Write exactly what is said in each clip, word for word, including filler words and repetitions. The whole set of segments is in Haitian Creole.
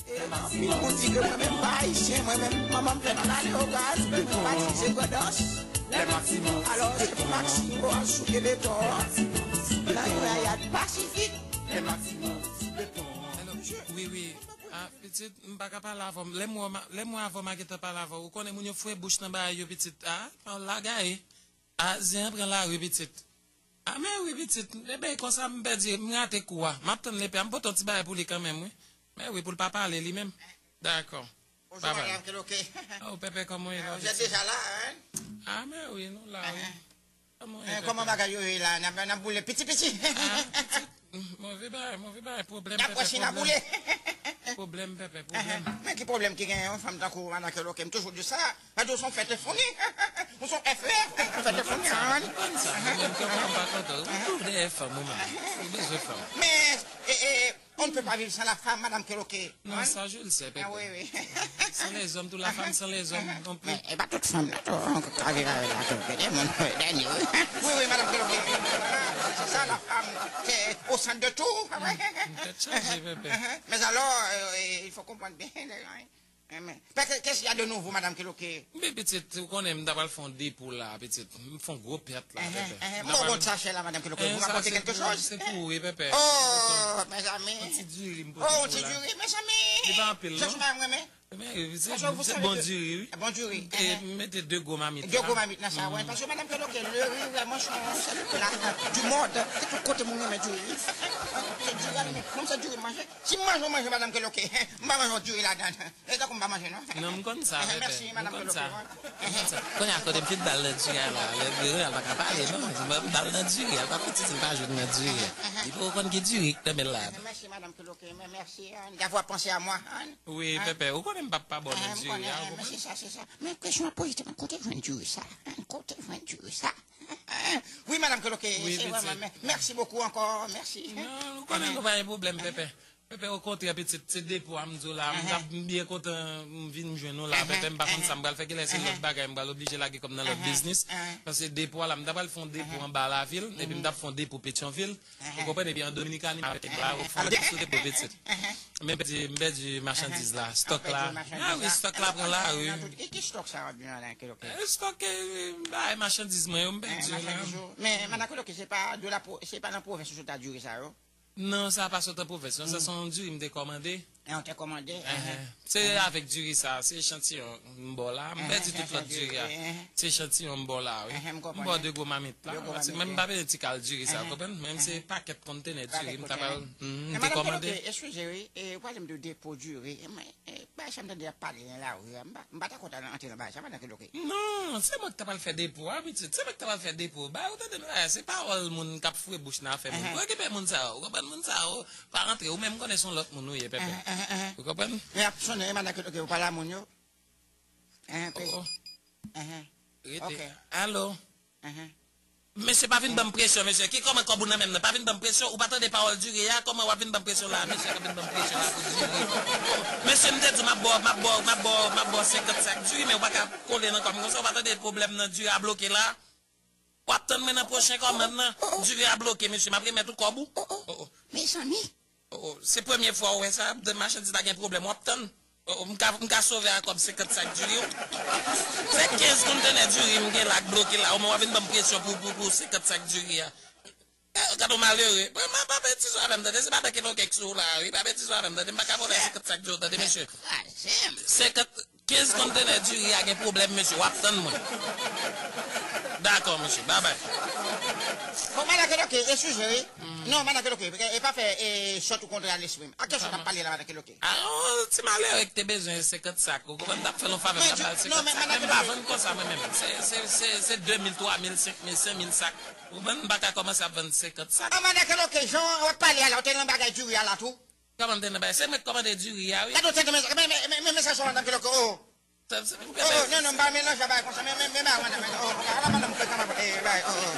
Anpil moun di ke mwen menm pa ayisyen, mwen menm manman m fè m ale o gaz, mwen menm pa itilize grandans. Alò, se pou Maximo al souke beton an nan yon layad pasifik. Wi, wi. Ah, pitit, m pa ka pale avè w. Lè m wè w, ma- lè m wè avè w, m a gentan pale avè w. Ou konnen moun yo fouye bouch nan bagay yo, pitit. Ah, pa w lagay. Ah, zen an pran lari, pitit. Ah, men wi, pitit. Ebyen, konsa m pèdi, m rate kou a. M ap tann lepè a, m pote yon ti bagay pou li kanmenm, wi. Men wi, pou l pa pale li menm. Dakò. Bonjour, madame Keloke. Oh, Pepe, kòman w ye la, Vous êtes déjà là, hein? Ah, men wi, nou la, wi. Kòman w ye, Hein, Comment bagay yo ye la? N ap, n ap boule piti piti. Ah, pitit. Move bagay, move bagay, pwoblèm, N ap wè si n a boule. Pwoblèm, Pepe, pwoblèm. Men ki pwoblèm ki genyen yon fanm tankou madame Keloke? M toujou di sa. Radyo son fè telefoni. Ou son F E F fè telefoni. Konn sa, mwen menm, kòman m pa kontan? Ou toujou dèyè fanm, ou menm. Ou bezwen fanm. Men, e, e, on ne peut pas vivre sans la femme, madame Keloke. Non, sa je le sais, Pepe. Ah oui, oui. Sans les hommes, tout la femme sans les hommes non plus. Men e pa tout fanm nan tou, on ka viv avèk la tou. Gen moun dènye, wi. Oui, oui, madame Keloke. C'est ça, la femme, c'est au centre de tout. Tèt chaje, Pepe. Mais alors, euh, il faut comprendre bien les gens, hein. Hein, mais, qu'est-ce qu'il y a de nouveau, madame Keloke? Men pitit, ou konnen m ta pral fè yon depo la, pitit. M fè yon gwo pèt la, Pepe. Mwen wont sa chè la, madame Keloke. Vous m'apportez quelque chose? Se pou ou, Pepe. Oh, mes amis. Yon ti diri m Oh, pote ti pou la. Diri, mes amis. Li pa anpil, non? Sa mwen renmen. Men se Paske vous se savez bon que- diri, wi. Bon diri. E m mete de gwo mamit Diri la. Gwo mamit nan sa, wè. Paske madame Keloke, le riz, vraiment, c'est la du monde. Se tout kote moun renmen diri. Se diri, men kòm se diri manje. Si m manje, manje madame Keloke. M pa manje diri ladan. E tankou m pa manje, non? Non, m konn sa, Pepe. Merci, madame Keloke. Kounye a kote m fin bal nan diri a la. Lè m pa ka pale, non. M bal nan diri a. L pa fouti si l pa jwenn nan diri a. Li poko konn ki diri k nan men l la. Merci, madame Keloke. Merci, hein, d'avoir pensé à moi, hein. Wi, Pepe, ou konnen m p ap pa ba w nan diri a, ou konprann? Se sa, se sa. Men kesyon an poze, men kote jwenn diri sa? Kote jwenn diri sa? Wi, madame Keloke, Wi, se pitit. Vrèman, men merci beaucoup encore, merci. Non, ou konnen nou pa gen pwoblèm, Pepe. Pepe, okontrè, pitit, se depo a m di w la. M t ap m byen kontan m vin jwenn ou la, Pepe, m pa konn sa m pral fè, genlè se lòt bagay m pral oblije lage kòm nan lòt biznis. Paske depo a la, m ta pral fè yon depo anba lavil, epi m t ap fè yon depo Petyonvil. Ou konprann? Epi an Dominikani, m avèk la, ou fè yon depo sou depo, pitit. Men m pèdi, m pèdi machandiz la, stòk la. Ah wi, stòk la pran lari. E ki stòk sa w ap di la, Keloke? E stòk, e, bay machandiz mwen yo, m pèdi yo la. Men, madame Keloke, se pa de la pro- se pa nan pwovens ou sot a diri sa yo? Non, sa pa sot an pwovens, non, sa se yon diri m te kòmande. E ou te kòmande? Se avèk diri sa, se echantiyon m ba w la. M pèdi tout lòt diri a. Se echantiyon m ba w la, wi. M ba w de gwo mamit la. Paske menm m pa bezwen ti kal diri sa, ou konprann? Menm se pakèt kontenè diri m ta pral, m te kòmande. Eskize, wi, ou pale m de depo diri. Bagay sa m tande y ap pale nan lari a, m pa, m pa ta kontan antre nan bagay sa, madame Keloke. Non, se mwen ki ta pral fè depo a, pitit. Se mwen ki ta pral fè depo. Bay, ou tande m la, se pawòl moun k ap foure bouch nan afè moun. Pa okipe moun sa yo, ou konprann? Moun sa yo pa rantre. Ou menm konnen se yon lòt moun ou ye, Pepe. Ou konprann? Men ap sonnen, madame Keloke, ou pale a moun yo. Oh, oh. Rete. Alo. Mesye, pa vin ban m presyon, mesye. Ki kòman kòb ou nan men m nan? Pa vin ban m presyon. Ou pa tande pawòl diri a? Kòman w ap vin ban m presyon la? Mesye k ap vin ban m presyon la pou diri. Mesye, m te di w m ap ba w, m ap ba w, m ap ba w, m ap ba w senkant sak diri, men ou pa ka kole nan kò m konsa. Ou pa tande pwoblèm nan, diri a bloke la? W ap tann mwen nan pwochen kòmann nan. Diri a bloke, mesye. M ap remèt ou kòb ou. Oh, oh. Mezanmi. Oh, oh, se premye fwa w wè sa, de machandiz la gen pwoblèm, w ap tann. Oh, oh, m ka, m ka sove a kòb senkant sak diri, wi. Se kenz kontenè diri m gen la k bloke la, ou menm w ap vin ban m presyon pou, pou, pou senkant sak diri a. Eh, gade w malere. Mwen, mwen, pa betize avè m, tande, se pa bèk e non kèk sou w la, wi, pa betize avè m, tande, m pa ka vòlè senkant sak diri, tande, mesye. Senkant, kenz kontenè diri a gen pwoblèm, mesye, w ap tann mwen. Dakò, mesye, babay. Bon, madame Keloke, eskize, wi. Non, madame Keloke, e pa fè, e, sòt ou kontre a lespri m. A kiyès ou t ap pale la, madame Keloke? A, yon ti malere ki te bezwen senkant sak, ou konprann, m t ap fè l yon favè, m t ap ba l senkant sak, men m pa vann konsa mwen menm. Se, se, se, se de mil, twa mil, senk mil, senk mil sak. Ou konprann, m pa ka kòmanse ap vann senkant sak. A, madame Keloke, jan w ap pale a la, ou te nan bagay diri a la tou? Kòman m te nan bagay? Se mwen k kòmande diri a, wi. Gade w tenten, men, men, men, men, men sa sou madame Keloke, oh. Oh, oh, non, non, m pa melanje bagay konsa, men, men, men, bagay, madame, oh, ala madame fè kama, eh, bagay, oh, oh.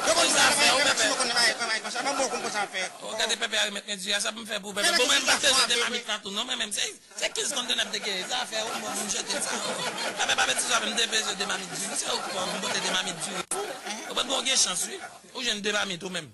Yo konn sa, men, men, Maximo konn bagay, bagay konsa, men bon, konn konsa fè. Oh, gade Pepe a remèt mwen diri a, sa pou m fè pou Pepe. Bon, mwen, m te bezwen de mamit la tou, non, mwen menm, se, se kenz kontenè m te genyen, sa fè, oh, bon, moun jete sa, oh. Pepe, pa betize avè m, m te bezwen de mamit diri, se ou k fè m pote de mamit diri. Ou pa t bon gen chans, wi. Ou jwenn de mamit, ou menm.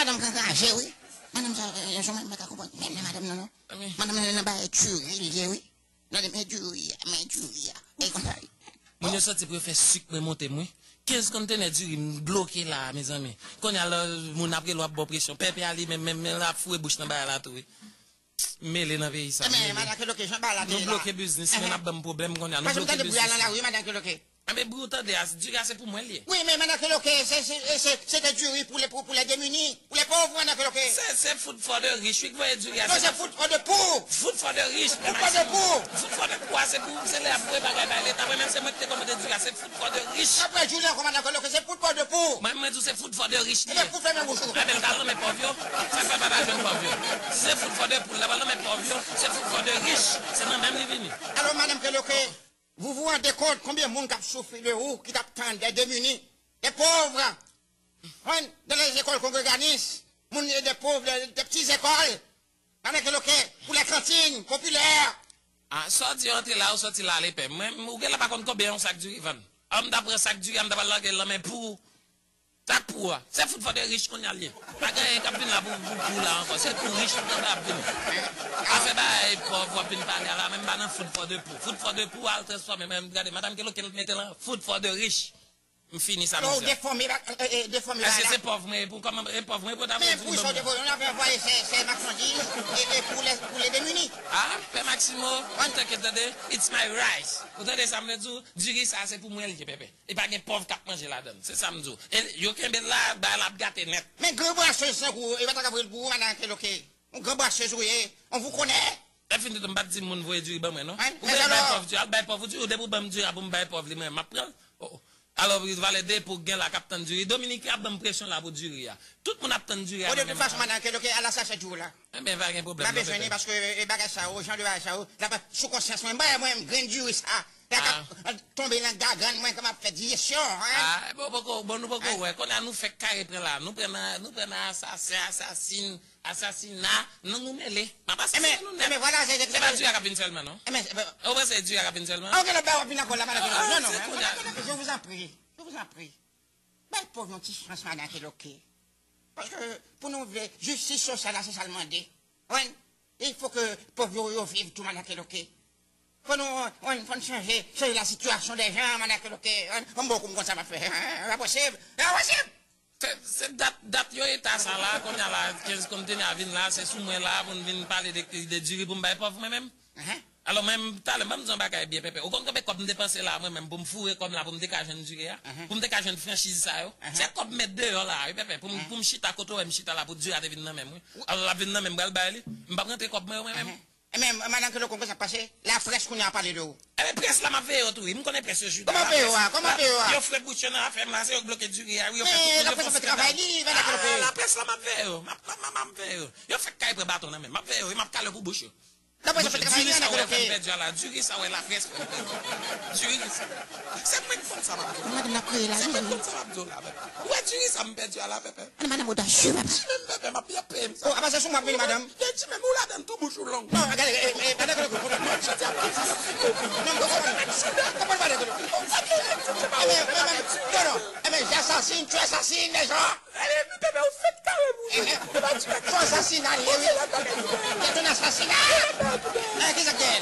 madanm k anraje, wi. Madanm sa, e, e, jan mwen pa ka konprann. Men, men madanm nan, non. Madanm nan, nan bagay diri li ye, wi. Nan men diri a, men diri a. E konsa, wi. Moun yo soti pou yo fè sik mwen monte m, wi. Kenz kontenè diri m bloke la a, mezanmi. Kounye a la, moun ap rele w ap ba w presyon. Pèpè a li menm, menm, menm l ap foure bouch nan bagay la tou, wi. M mele nan peyi sa, m mele. Madan Keloke, jan bagay la te ye la. Nou bloke biznis, men n ap ban m pwoblèm kounye a. Nou bloke biznis. Paske m tande bri a nan lari, wi, Madan Keloke. Anben, bri w tande a, diri a se pou mwen l ye. Wi, men Madan Keloke, se, se, se, se te diri pou le, pou, pou le demini, pou le pov, Madan Keloke. Se, se food for the rich, wi, k voye diri a. Non, se food for the poor. Food for the rich, Pè Maksim. Food for the poor. Food for the poor a, se pou, se lè y ap voye bagay bay Leta. Mwen menm, se mwen ki te kòmande diri a, se food for the rich. Apre diri a, kòman nan kòlòke, se food for the poor. Mwen, mwen di w se food for the rich li ye. Ebyen, food fèmen bouch ou. Ebyen, l ka lanmen pòv yo. Sa fè pa, pa jwenn pòv yo. Si se food for the poor, l ap lanmen pòv yo. Se food for the rich. Se nan men m li vini. Alors, Madan Keloke, vous vous rendez compte combien de monde qui a souffert de vous, qui t'attendent, des démunis, des pauvres, hein, dans les écoles congréganistes, moun, des pauvres, des, des petites écoles, Madan Keloke, pour les cantines populaires. Ah, sa w di antre la, ou soti la, ale pè. Mwen, ou genlè pa konn konbyen yon sak diri vann. An m ta pran sak diri a, m ta pral lage l nan men pou. Sak pou a. Se food for the rich kounye a l ye. Pa gen anyen k ap vin la pou, pou, pou la ankò. Se pou rich tout ap vini. Afè bagay pòv w ap vin pale a la, men m pa nan food for the poor. Food for the poor al transfòme, men gade, Madan Keloke mete lan food for the rich. M fini sa, mizè. Ou defòme, e, e, defòme bagay la. Èske se pòv mwen ye pou kòman, e pòv mwen pou ta vle diri ban mwen? Men pou sa w defòme, nou ap anvwaye se, se machandiz e, e pou le, pou le demini. Ah, Pè Maximo, antanke tande, it's my rice. Ou tande sa m vle di w? Diri sa se pou mwen l ye, Pèpè. E pa gen pòv k ap manje ladan l. Se sa m di w. E yo kenbe l la, bagay la ap gate nèt. Men gran brasez tankou w, e pa ta ka vre l pou ou, Madan Keloke. Yon gran brasez ou ye, on vous connaît. Lè fini tou, m pa t di moun voye diri ban mwen, non. Ou vle bay pòv diri, al bay pòv ou diri, depi w ban m diri a pou m bay pòv li, mwen, m ap pran l. Oh, oh. Alò, valè de pou gen la k ap tann diri. Dominiken ap ban m presyon la pou diri a. Tout moun ap tann diri a nan men m la. Bon, de tout fason, Madan Keloke, al a chache diri w la. Enben, pa gen pwoblèm, non, Pèpè. M pa bezwen li paske, e, bagay sa yo, jan de bagay sa yo, l ap soukonsyans mwen. M bay mwen grenn diri sa. L ap ap tonbe nan gagann mwen, kòman ap fè dijesyon, hein? Ah, bon, poko, bon, nou poko wè. Kounye a nou fèk kare pran la. Nou pran nan, nou pran nan asasen, asasin, asasina. Nou, nou mele. M ap asasinen nou nèt. Enben, vwala, se, se, se pa diri a k ap vin sèlman, non. Enben, enben. Ou panse diri a k ap vin sèlman? Ah, ok, lòt bagay w ap vin ankò la, Madan Keloke. Non, non, je vous en prie, je vous en prie. Bay pòv yon ti chans, Madan Keloke. Paske pou nou vle jistis sosyal la, se sa l mande. Wi. Il faut que pòv yo, yo viv tou, Madan Keloke. Fò nou, fò n chanje, chanje la situation des gens, Madan Keloke. An bon kou m konn sa m ap fè. E pa posib. E pa posib. Se, se dat, dat yo eta sa la, kounye a la, kenz kontenè a vin la, se sou mwen la pou n vin pale de, de diri pou m bay pòv mwen menm. Alò, mwen menm, talè, ban m di yon bagay byen, Pèpè. Ou konn konbyen kòb m depanse la, mwen menm, pou m foure kòb la, pou m te ka jwenn diri a? Pou m te ka jwenn franchiz sa yo? Se kòb m met deyò la, wi, Pèpè. Pou m, pou m chita kote w wè m chita la, pou diri a te vin nan men m, wi. Alò, l ap vin nan men m, m pral bay li. M p ap rantre kòb mwen yo, mwen menm. Enben, Madan Keloke, konn sa k pase? Laprès kounye a pale de ou. Enben, près la, m ap veye yo tou, wi. M konnen près yo, Jida. Kòman veye yo a? Kòman veye yo a? Yo fre bouch yo nan afè m la, se yo k bloke diri a, wi. Yo fè tout moun yo fè travay li, Madan Keloke. Ah, laprès la, m ap veye yo. M ap, m ap, m ap veye yo. Yo fèk kare pran baton nan men m. M ap veye yo, wi, m ap kale yo pou bouch yo. Laprès la fè travay li, Madan Keloke. Diri sa w wè m pèdi a la, diri sa w wè laprès fè m pèdi. Diri sa. Se mwen k konn sa m ap di w. Madanm nan ap kriye la, wi. Se mwen k konn sa m ap di w la, Pèpè. Ou wè diri sa m pèdi a la, Pèpè? Ane madanm odasye, papa. Di menm, Pèpè, m ap byen peye m sa. Oh, apa se sou mwen ap vini, madanm? Di menm, ou ladan l tou bouch ou long. Non, gade, e, e, Madan Keloke, konprann. Mwen chante ap piti sa. Non, konprann. Konprann, Madan Keloke. Enben, enben, non, non. Enben, j'assassine, tu assassines les gens. Pèpè, ou fèk kare pou jwe. Fò asasina l ye, wi. C'est un assassinat. Eh, kisa k gen?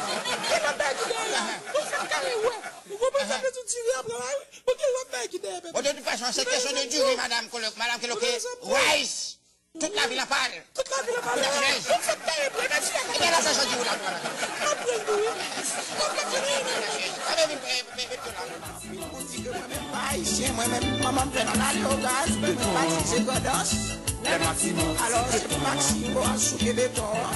Ou fèk kare, wè. Ou konprann sa m vle di w, diri ap la, wi. Bon, gen lòt bagay ki dèyè, Pèpè. Bon, de toute façon, c'est question de diri, Madan Keloke, Madan Keloke. Rice. Tout la ville en parle. Tout la ville en parle. Ou fèk kare pou jwe, mèsi. Ebyen, la, sa jan di w la, vwala. M ap pran l tou, wi. M ap pran l tou, wi. Sa vle di, eh, eh, eh, Ayisyen, mwen menm, manman m fè nan lale o gaz, mwen menm pa ti se grandans. Lè Maximo. Alò, se pou Maximo al souke beton an.